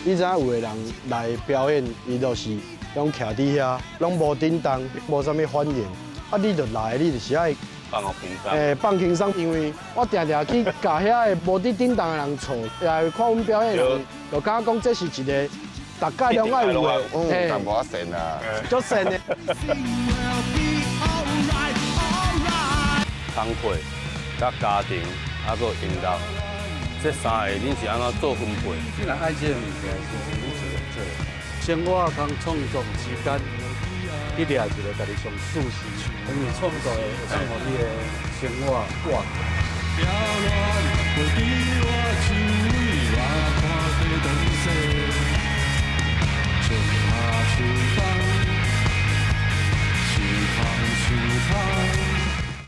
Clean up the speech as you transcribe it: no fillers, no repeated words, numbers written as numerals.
你知影有的人來表演，伊就是攏徛佇遐，攏無振動，無啥物反應。啊，你就來，你就是愛放予輕鬆。欸，放輕鬆，因為我定定去共遐个無佇振動的人吵，來看阮表演的人，就感覺講這是一个逐屆攏愛有的，嗯，淡薄仔善啊，足善的。工課、佮家庭，啊，閣音樂，這三个恁是按怎做分配？你若愛這个物件的時陣，你自然做。生活佮創作之間，去掠一个家己上舒適，因為創作會當予你的生活掛。春夏秋冬，是空想空。